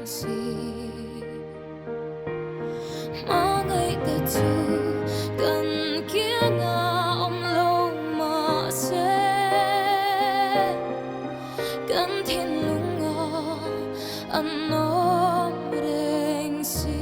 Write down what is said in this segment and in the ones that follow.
si. Hmangaihte chu kan kianga awm lo mahse, kan thinlunga an awm reng si.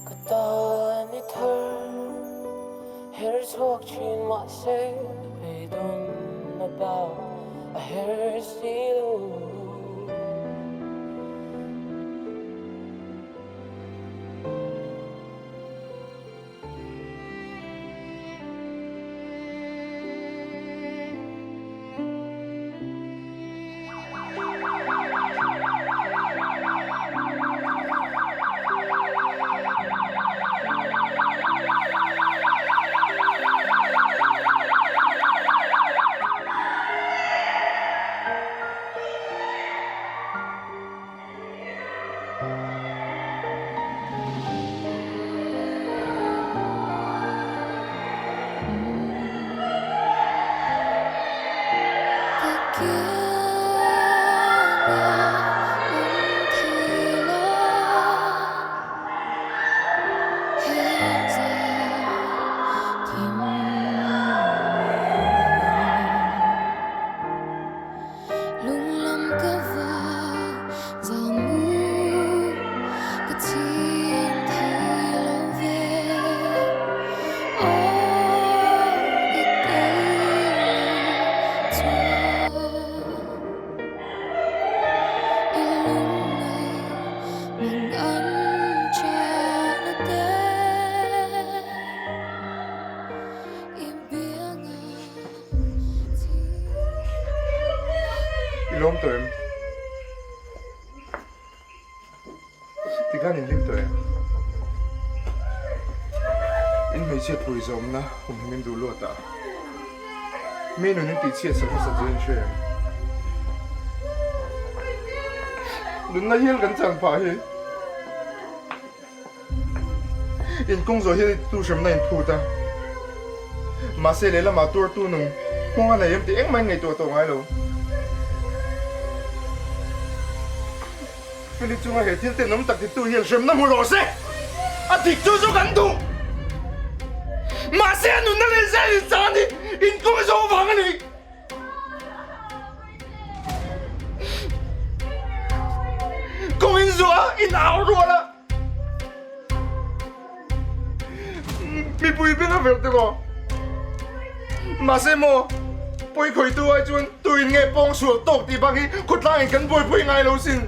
Ka tan i thar her chhuak thin mahse beidawn a bak a her si lo. Ka kianga awm thei lo he zan thim Lunglam ka va zan mu ka chhing thei lo ve Aw i tel lo chuan i lungngai mang an chen a te i bianga I lawm tawh em? Tikhan in hlim tawh em? In hmeichhiat pui zawmna hum hi min duh luat a, mi nun in tihchhiat sak hmasa chu in hria em? Nunna hial kan chan phah hi In kawng zawh hian tu hremna in phut a, mahse lehlamah tuartu nun nghawng a nei em tih engmah in ngaihtuah tawh ngai lo. Philip chunga he thil tenawm tak titu hian hremna hmu rawh se! A dik chu chu kan duh! Mahse a nunna leh zel in chan hi in kawng zawh vang a ni! Kawng in zuah a, in au rual a. Mipui beng a verh tiraw? Mahse maw, pawi khawitu ai chuan tuin nge pawng sual tawk tih bak hi khawtlang in kan buaipui ngai lo sin.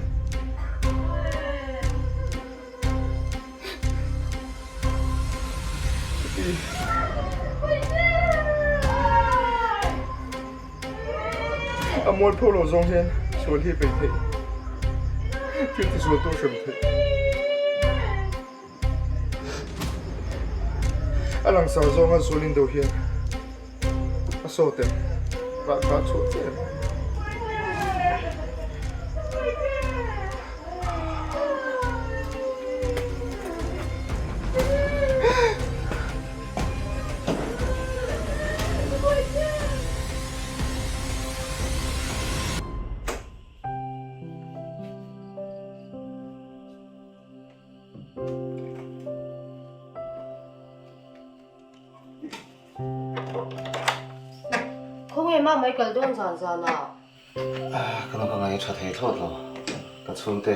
A mualpho lo zawng hian sual hi a peih theih. Thil tisual tu a hrem theih. A langsar zawnga sual indo hian a sawt em? Rah kha a chhuah chiah em? Khawnge mah mai kal dawn zan zan a? Ka nu ka ngaih tha thei thlawt lo. Ka chhungte,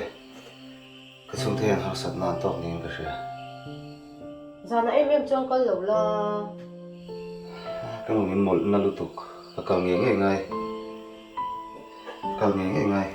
ka chhungte hian harsatna an tawk niin ka hria. Zanah em em chuan kal lo la. Ka nu min mawlh na lutuk, ka kal ngei ngei ngai, ka kal ngei ngei ngai.